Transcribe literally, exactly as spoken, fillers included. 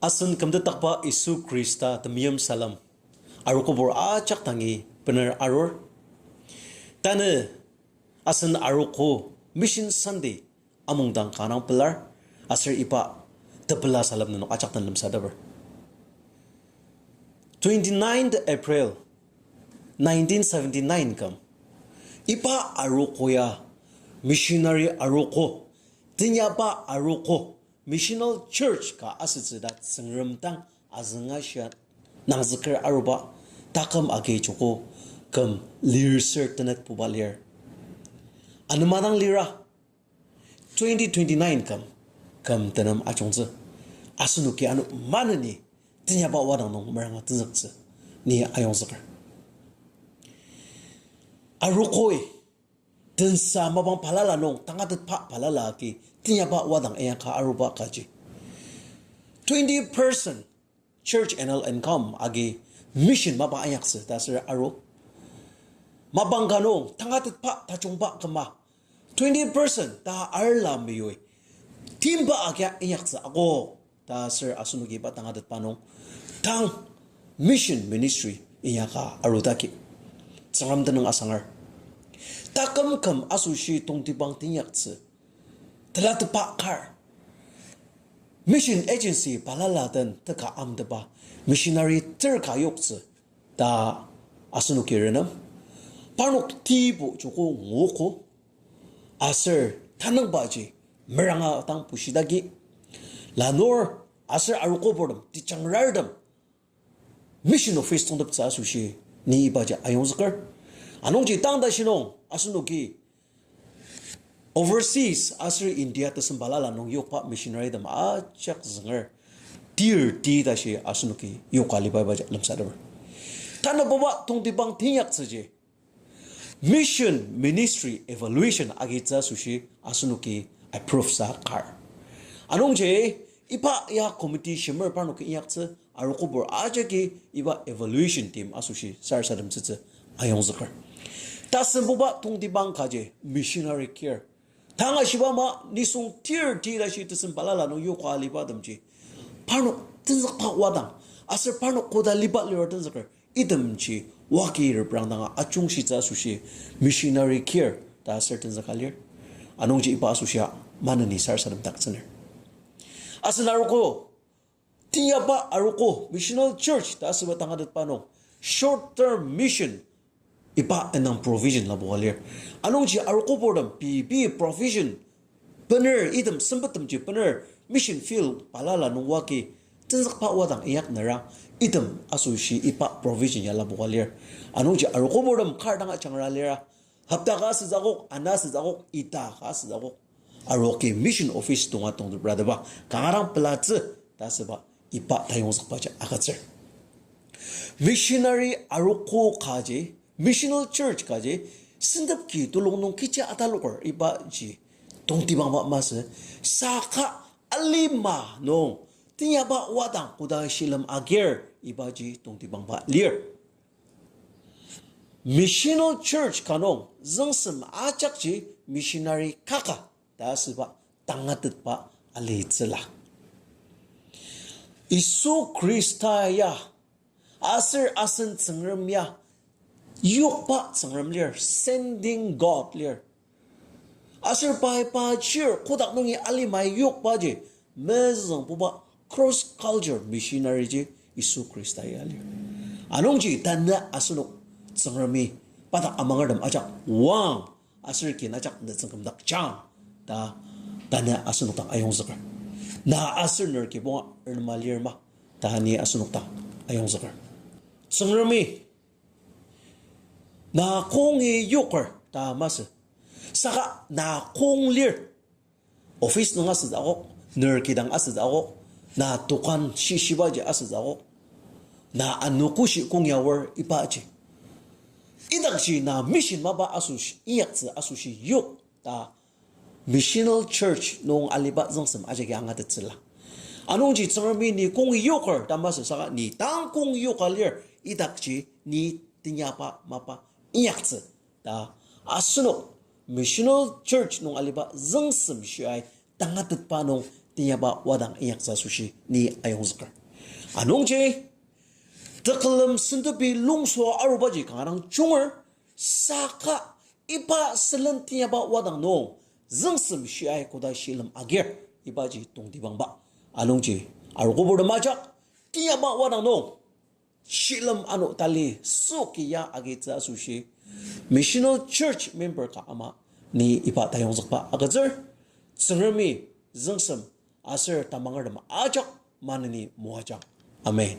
Asen kümtetdakba Yisu Khrista temeim salem arogobur ajak dangi bener arur. Tanü asen arogo Mission Sunday amungdang kanga pelar, aser iba tepela salem nenok ajak den lemsateper. Twenty-ninth April nineteen seventy-nine küm, iba arogo ya missionary arogo, tenyaba arogo, missional church ka asütsü ta Tsüngrem dang azünga shia nangzüker aruba taküm agi joko küm lir ser tenetbuba lir. Anema dang lira, twenty twenty-nine küm, küm tenem ajungtsü, asenoki ano maneni tenyaba wadang nung meranga tenzüktsü ni ayongzüker. Arogoi tensa mapang balala nung tangatetba balala agi tenyaba wadang inyaka aruba kaji, twenty percent church annual income agi mission mapa inyaktsü ta ser aru. Mapang ka nung tangatetba tajungba küma twenty percent ta arla meyoi timba agia inyaktsü akok ta ser asenoki iba tangatetba nung tang mission ministry inyaka arudaki Tsüngrem tenüng asangar. Taküm küm asoshi tongtibang teinyaktsü, telatetba kar, mission agency balala den teka amteba missionary ter ka yoktsü ta asenoki renem. Parnok tibo joko nguogo, aser tanüngbaji meranga dang bushidagi, lanur aser arogoburtem, tejangurtem mission office tongteptsü asoshi ni ibaji ayongzüker. Anungji tang tashi nung asenoki overseas aser India tesem balala nung yokba missionarytem ajak zünger, tir ti tashi asenoki yoka liba ibaji lemsateper. Tanabuba tongtibang teinyaktsüji mission ministry evaluation agitsü asoshi asenoki approve sa kar. Anungji iba ya committee shimer parnoki inyaktsü, arogobur ajaki iba evaluation team asoshi sarasademtsütsü ayongzüker. Tasembuba tongtibang kaji missionary care. Tanga shiba ama nisung tir ti tashi tesem balala nung yoka alibatemji parnok tenzükba wadang, aser parnok koda liba lira tenzüker, itemji wagi reprang danga ajungshitsü asoshi missionary care ta aser tenzüka lir. Anungji iba asoshia maneni sarasademdaktsüner. Asen arogo, tinyaba arogo, missional church ta asüba tangatetba nung short term mission iba indang provision lapoka lir. Anungji arogoburtem pei pei provision bener, item sempettemji bener mission field balala nung wagi tenzükba wadang inyaknüra, item asoshi iba provision ya lapoka lir. Anungji arogoburtem kar dang ajangara lira, hopta ka asütsü akok, ana asütsü akok, ita ka asütsü akok, aroki mission office tonga tongteprateba kanga dang pelatsü ta asüba iba tayongzükbaji agütsür. Missionary arogo kaji, missional church kaji, sentep ki tulung nung kechi ataloker ibaji tongtibangba masü, saka alima nung tinyaba wadang koda shilem agir ibaji tongtibangba lir. Missional church ka nung züngsem ajakji missionary kaka ta asüba tangatetba alitsüla. Yisu Khrista ya, aser asen Tsüngrem ya, yokba Tsüngrem lir, sending God lir. Aser pai pa chir kotak nungi alimai yokbaji mezüngbuba cross culture missionary ji Yisu Khrista ya lir. Anungji tanü asenok Tsüngremi pa dak amangertem ajak wang, aser kin ajak nütsüng kümdak jang ta tanü asenok dang ayongzüker. Na aser ner kibonga renema lir ma ta ni asenok dang ayongzüker. Tsüngremi na kongi yoker ta masü, saka na kong lir. Office nung asütsü akok, ner kidang asütsü akok, na dokan shishibaji asütsü akok, na anogo shi kong ya aor ibaji, idakji na mission mapa asoshi inyaktsü asoshi yok ta missional church nung aliba züngsem ajaki angatettsüla. Anungji Tsüngremi ni kongi yoker ta masü, saka ni dang kong yoka lir, idakji ni tenyaba mapa inyaktsü ta asenok missional church nung aliba züngsem shiai tangatetba nung inyaba wadang inyaktsü asoshi ni ayongzüker. Anungji, tekülem sentepi lungsua arubaji kanga dang junger, saka iba sülen teinyaba wadang nung, züngsem shiai koda shilem agir, ibaji tongtibangba. Anungji, arogoburtem ajak, teinyaba wadang nung, shilem ano tali süoki ya agitsü asoshi, missional church member ka ama ni iba tayongzükba agütsür, Tsüngremi züngsem aser tamangertem ajak maneni moajang. Amen.